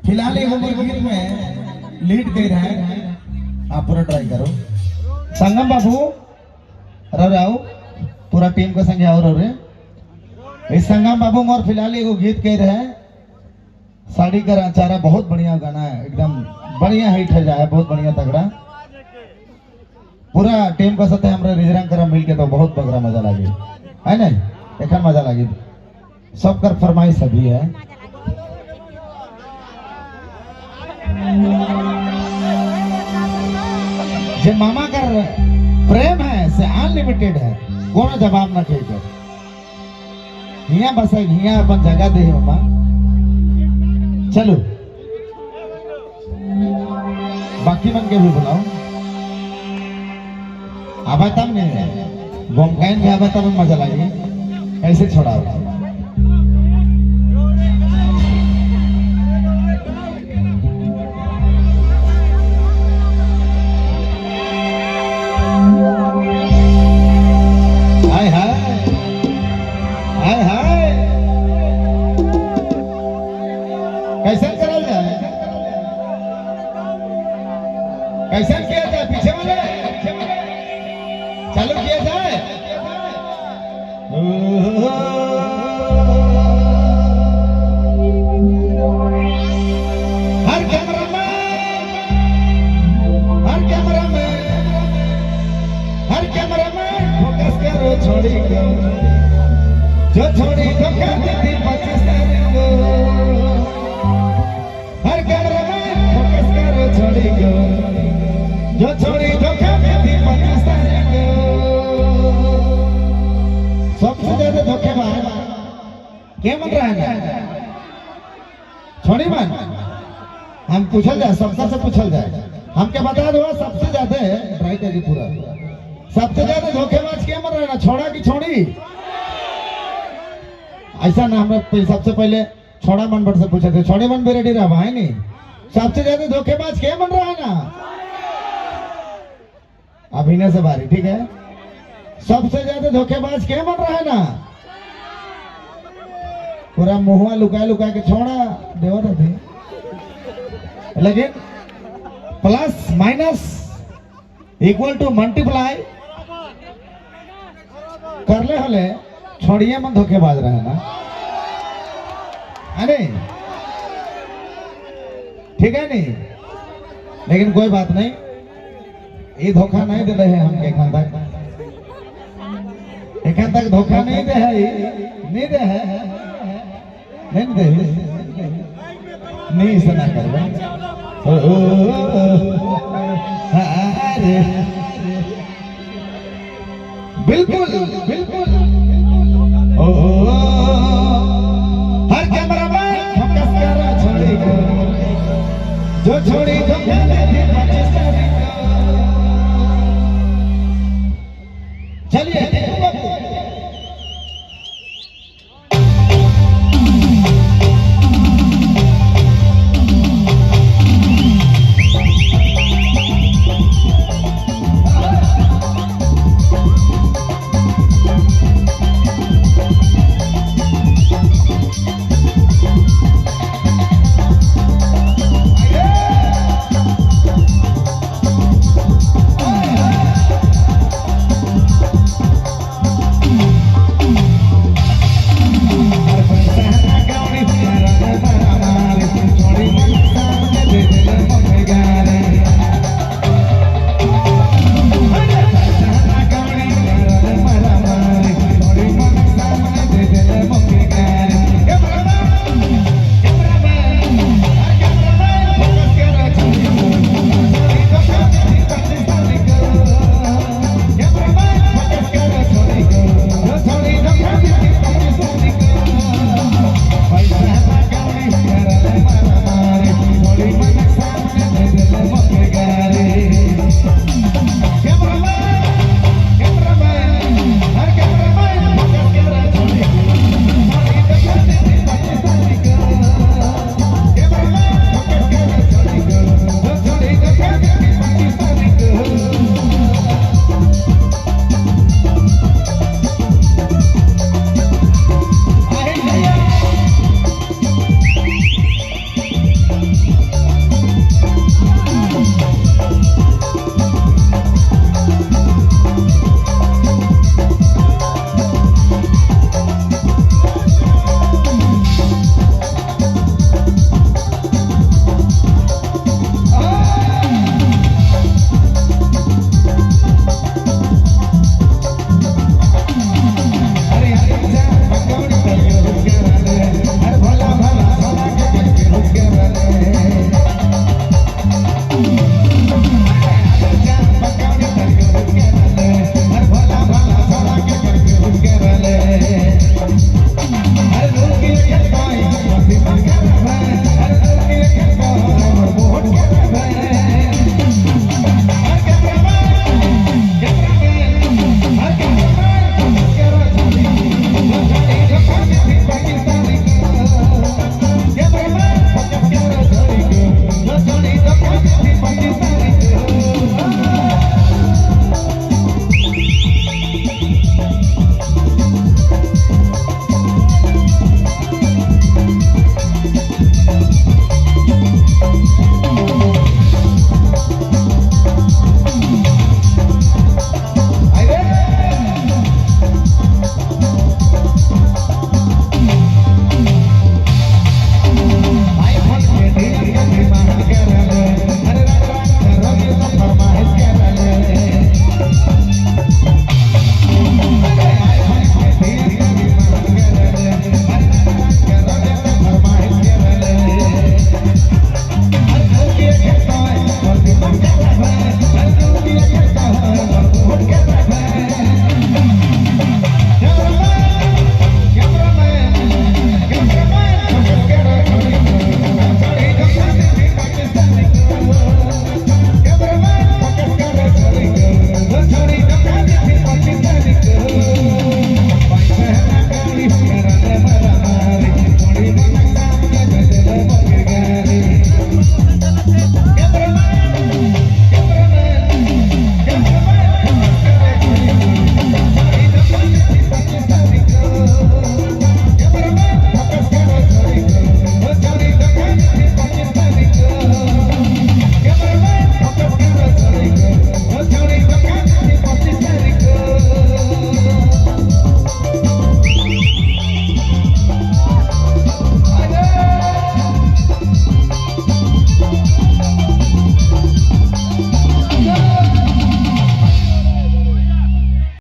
फिलहाल एक उम्र गीत में लीड दे रहा है, आप पूरा ट्राई करो। संगम बाबू रहो आओ, पूरा टीम के संगे आओ रे। इस संगम बाबू मोर फिलहाल एगो गीत कह रहे हैं, साड़ी का अचारा, बहुत बढ़िया गाना है, एकदम बढ़िया हिट हो जाए, बहुत बढ़िया तगड़ा। पूरा टीम का साथ हमरा रिजरंग करम मिल के तो बहुत बगरा मजा लागे है नहीं, एखन मजा लागे। सबकर फरमाइश अभी है। जे मामा का प्रेम है से अनलिमिटेड है, कोनो जवाब ना कही कर। हिया बस हिया अपन जगह दे मामा। चलो बाकी मन के भी बुलाओ। आबा तब नहीं गोमकाइन भी आबा तब मजा लगे, ऐसे छोड़ाओ। हाय हाय हाय हाय, कैसे करल जाए, कैसे किया जाए, पीछे वाले चालू किया जाए। हर कैमरा में, हर कैमरा में, हर कैमरा में फोकस करो छोड़ी को, जो छोड़ी धोखा देती 25 तारीख को। हर कैमरा में फोकस करो छोड़ी को, जो छोड़ी धोखा देती 25 तारीख को। सबसे ज्यादा धोखेबाज क्या बन रहा है ना? छोड़ी मन हम पूछल जाए, सबसे से पूछल जाए, हम क्या बता दो सबसे ज्यादा ट्राई करिए पूरा। सबसे ज्यादा धोखेबाज क्या बन रहा है ना, छोड़ा की छोड़ी? ऐसा ना हम सबसे पहले छोड़ा मन भर से पूछे थे, छोड़े मन भी रेडी रहा भाई नहीं। सबसे ज्यादा धोखेबाज क्या बन रहा है ना? अभिनय से भारी, ठीक है। सबसे ज्यादा धोखेबाज क्या बन रहा है ना? पूरा मुहुआ लुका लुका के छोड़ा देवा थे, लेकिन plus minus equal to multiply करले हले छोड़िए मन धोखेबाज रहे ना। अरे ठीक है नहीं, लेकिन कोई बात नहीं, ये धोखा नहीं दे रहे हमके एखन तक, एखन तक धोखा नहीं दे है, नहीं दे है, नहीं दे, नहीं सुना करवा। अरे बिल्कुल बिल्कुल, ओ हर कैमरा में फोकस करो छोड़ी को, जो छोड़ी धोखा देती 25 तारीख को। चलिए देखो बाबू,